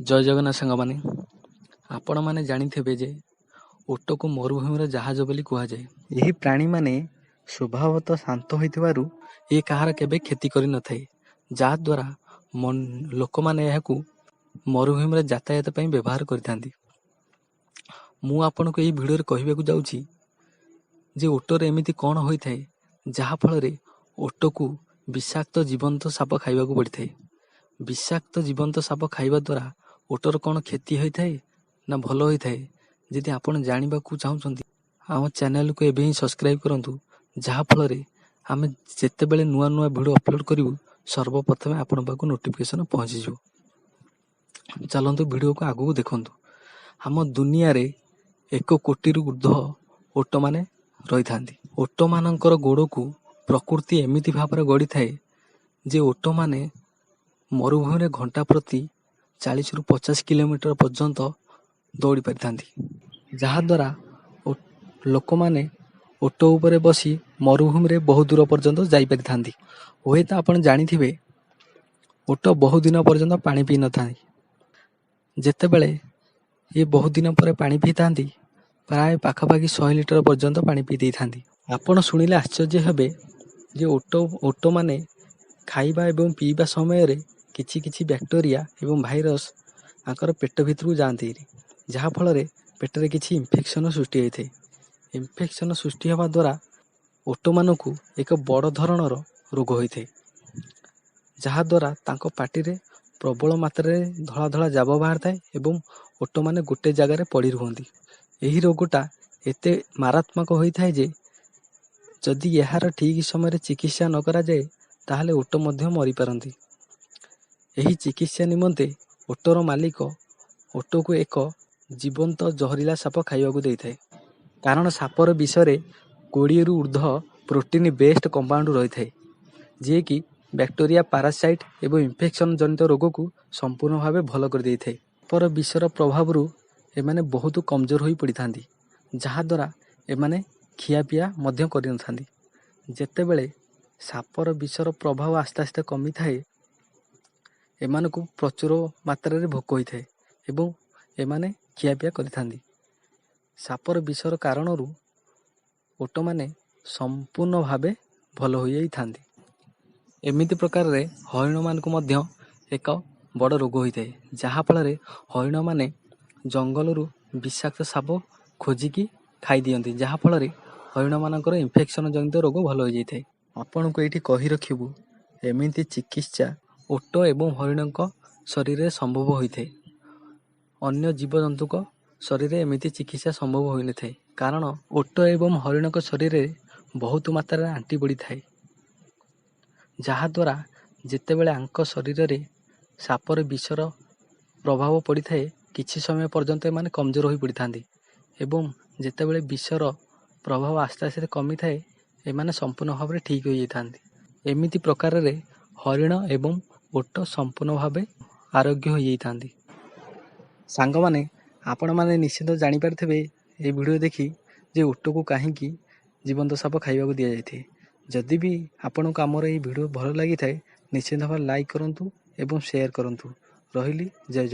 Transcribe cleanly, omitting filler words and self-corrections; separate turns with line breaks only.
ଜୟ ଜଗନ୍ନାଥ ସାଙ୍ଗମାନେ, ଆପଣମାନେ ଜାଣିଥିବେ ଯେ ଓଟକୁ ମରୁଭୂମିର ଜାହାଜ ବୋଲି କୁହାଯାଏ। ଏହି ପ୍ରାଣୀମାନେ ସ୍ୱଭାବତଃ ଶାନ୍ତ ହୋଇଥିବାରୁ ଏ କାହାର କେବେ କ୍ଷତି କରିନଥାଏ, ଯାହାଦ୍ୱାରା ଲୋକମାନେ ଏହାକୁ ମରୁଭୂମିରେ ଯାତାୟାତ ପାଇଁ ବ୍ୟବହାର କରିଥାନ୍ତି। ମୁଁ ଆପଣଙ୍କୁ ଏହି ଭିଡ଼ିଓରେ କହିବାକୁ ଯାଉଛି ଯେ ଓଟରେ ଏମିତି କ'ଣ ହୋଇଥାଏ ଯାହାଫଳରେ ଓଟକୁ ବିଷାକ୍ତ ଜୀବନ୍ତ ସାପ ଖାଇବାକୁ ପଡ଼ିଥାଏ। ବିଷାକ୍ତ ଜୀବନ୍ତ ସାପ ଖାଇବା ଦ୍ୱାରା ଓଟର କ'ଣ କ୍ଷତି ହୋଇଥାଏ ନା ଭଲ ହୋଇଥାଏ, ଯଦି ଆପଣ ଜାଣିବାକୁ ଚାହୁଁଛନ୍ତି, ଆମ ଚ୍ୟାନେଲକୁ ଏବେ ହିଁ ସବସ୍କ୍ରାଇବ୍ କରନ୍ତୁ, ଯାହାଫଳରେ ଆମେ ଯେତେବେଳେ ନୂଆ ନୂଆ ଭିଡ଼ିଓ ଅପଲୋଡ଼ କରିବୁ, ସର୍ବପ୍ରଥମେ ଆପଣଙ୍କ ପାଖକୁ ନୋଟିଫିକେସନ୍ ପହଞ୍ଚିଯିବ। ଚାଲନ୍ତୁ, ଭିଡ଼ିଓକୁ ଆଗକୁ ଦେଖନ୍ତୁ। ଆମ ଦୁନିଆରେ 1 କୋଟିରୁ ଉର୍ଦ୍ଧ୍ୱ ଓଟମାନେ ରହିଥାନ୍ତି। ଓଟମାନଙ୍କର ଗୋଡ଼କୁ ପ୍ରକୃତି ଏମିତି ଭାବରେ ଗଢ଼ିଥାଏ ଯେ ଓଟମାନେ ମରୁଭୂମିରେ ଘଣ୍ଟା ପ୍ରତି 40ରୁ 50 କିଲୋମିଟର ପର୍ଯ୍ୟନ୍ତ ଦୌଡ଼ି ପାରିଥାନ୍ତି, ଯାହାଦ୍ୱାରା ଲୋକମାନେ ଓଟ ଉପରେ ବସି ମରୁଭୂମିରେ ବହୁ ଦୂର ପର୍ଯ୍ୟନ୍ତ ଯାଇପାରିଥାନ୍ତି। ହୁଏତ ଆପଣ ଜାଣିଥିବେ, ଓଟ ବହୁ ଦିନ ପର୍ଯ୍ୟନ୍ତ ପାଣି ପିଇନଥାନ୍ତି। ଯେତେବେଳେ ଏ ବହୁତ ଦିନ ପରେ ପାଣି ପିଇଥାନ୍ତି, ପ୍ରାୟ ପାଖାପାଖି 100 ଲିଟର ପର୍ଯ୍ୟନ୍ତ ପାଣି ପିଇ ଦେଇଥାନ୍ତି। ଆପଣ ଶୁଣିଲେ ଆଶ୍ଚର୍ଯ୍ୟ ହେବେ ଯେ ଓଟମାନେ ଖାଇବା ଏବଂ ପିଇବା ସମୟରେ କିଛି କିଛି ବ୍ୟାକ୍ଟେରିଆ ଏବଂ ଭାଇରସ୍ ତାଙ୍କର ପେଟ ଭିତରକୁ ଯାଆନ୍ତି, ଯାହାଫଳରେ ପେଟରେ କିଛି ଇନଫେକ୍ସନ୍ ସୃଷ୍ଟି ହୋଇଥାଏ। ଇନଫେକ୍ସନ୍ ସୃଷ୍ଟି ହେବା ଦ୍ୱାରା ଓଟମାନଙ୍କୁ ଏକ ବଡ଼ ଧରଣର ରୋଗ ହୋଇଥାଏ, ଯାହାଦ୍ୱାରା ତାଙ୍କ ପାଟିରେ ପ୍ରବଳ ମାତ୍ରାରେ ଧଳା ଧଳା ଜାବ ବାହାରିଥାଏ ଏବଂ ଓଟମାନେ ଗୋଟେ ଜାଗାରେ ପଡ଼ି ରୁହନ୍ତି। ଏହି ରୋଗଟା ଏତେ ମାରାତ୍ମକ ହୋଇଥାଏ ଯେ ଯଦି ଏହାର ଠିକ୍ ସମୟରେ ଚିକିତ୍ସା ନ କରାଯାଏ, ତାହେଲେ ଓଟ ମଧ୍ୟ ମରିପାରନ୍ତି। ଏହି ଚିକିତ୍ସା ନିମନ୍ତେ ଓଟର ମାଲିକ ଓଟକୁ ଏକ ଜୀବନ୍ତ ଜହରିଲା ସାପ ଖାଇବାକୁ ଦେଇଥାଏ, କାରଣ ସାପର ବିଷରେ 20ରୁ ଉର୍ଦ୍ଧ୍ୱ ପ୍ରୋଟିନ୍ ବେସ୍ଡ କମ୍ପାଉଣ୍ଡ ରହିଥାଏ, ଯିଏକି ବ୍ୟାକ୍ଟେରିଆ, ପାରାସାଇଟ୍ ଏବଂ ଇନଫେକ୍ସନ୍ ଜନିତ ରୋଗକୁ ସମ୍ପୂର୍ଣ୍ଣ ଭାବେ ଭଲ କରିଦେଇଥାଏ। ସାପର ବିଷର ପ୍ରଭାବରୁ ଏମାନେ ବହୁତ କମଜୋର ହୋଇ ପଡ଼ିଥାନ୍ତି, ଯାହାଦ୍ୱାରା ଏମାନେ ଖିଆପିଆ ମଧ୍ୟ କରିନଥାନ୍ତି। ଯେତେବେଳେ ସାପର ବିଷର ପ୍ରଭାବ ଆସ୍ତେ ଆସ୍ତେ କମିଥାଏ, ଏମାନଙ୍କୁ ପ୍ରଚୁର ମାତ୍ରାରେ ଭୋକ ହୋଇଥାଏ ଏବଂ ଏମାନେ ଖିଆପିଆ କରିଥାନ୍ତି। ସାପର ବିଷର କାରଣରୁ ଓଟମାନେ ସମ୍ପୂର୍ଣ୍ଣ ଭାବେ ଭଲ ହୋଇଯାଇଥାନ୍ତି। ଏମିତି ପ୍ରକାରରେ ହରିଣମାନଙ୍କୁ ମଧ୍ୟ ଏକ ବଡ଼ ରୋଗ ହୋଇଥାଏ, ଯାହାଫଳରେ ହରିଣମାନେ ଜଙ୍ଗଲରୁ ବିଷାକ୍ତ ସାପ ଖୋଜିକି ଖାଇଦିଅନ୍ତି, ଯାହାଫଳରେ ହରିଣମାନଙ୍କର ଇନଫେକ୍ସନ୍ ଜନିତ ରୋଗ ଭଲ ହୋଇଯାଇଥାଏ। ଆପଣଙ୍କୁ ଏଇଠି କହି ରଖିବୁ, ଏମିତି ଚିକିତ୍ସା ଓଟ ଏବଂ ହରିଣଙ୍କ ଶରୀରରେ ସମ୍ଭବ ହୋଇଥାଏ। ଅନ୍ୟ ଜୀବଜନ୍ତୁଙ୍କ ଶରୀରରେ ଏମିତି ଚିକିତ୍ସା ସମ୍ଭବ ହୋଇନଥାଏ, କାରଣ ଓଟ ଏବଂ ହରିଣଙ୍କ ଶରୀରରେ ବହୁତ ମାତ୍ରାରେ ଆଣ୍ଟିବଡ଼ି ଥାଏ, ଯାହାଦ୍ୱାରା ଯେତେବେଳେ ୟାଙ୍କ ଶରୀରରେ ସାପର ବିଷର ପ୍ରଭାବ ପଡ଼ିଥାଏ, କିଛି ସମୟ ପର୍ଯ୍ୟନ୍ତ ଏମାନେ କମଜୋର ହୋଇ ପଡ଼ିଥାନ୍ତି ଏବଂ ଯେତେବେଳେ ବିଷର ପ୍ରଭାବ ଆସ୍ତେ ଆସ୍ତେ କମିଥାଏ, ଏମାନେ ସମ୍ପୂର୍ଣ୍ଣ ଭାବରେ ଠିକ୍ ହୋଇଯାଇଥାନ୍ତି। ଏମିତି ପ୍ରକାରରେ ହରିଣ ଏବଂ ଓଟ ସମ୍ପୂର୍ଣ୍ଣ ଭାବେ ଆରୋଗ୍ୟ ହୋଇଯାଇଥାନ୍ତି। ସାଙ୍ଗମାନେ, ଆପଣମାନେ ନିଶ୍ଚିତ ଜାଣିପାରିଥିବେ ଏହି ଭିଡ଼ିଓ ଦେଖି ଯେ ଓଟକୁ କାହିଁକି ଜୀବନ୍ତ ସାପ ଖାଇବାକୁ ଦିଆଯାଇଥାଏ। ଯଦି ବି ଆପଣଙ୍କୁ ଆମର ଏହି ଭିଡ଼ିଓ ଭଲ ଲାଗିଥାଏ, ନିଶ୍ଚିତ ଭାବରେ ଲାଇକ୍ କରନ୍ତୁ ଏବଂ ସେୟାର କରନ୍ତୁ। ରହିଲି, ଜୟ ଜଗନ୍ନାଥ।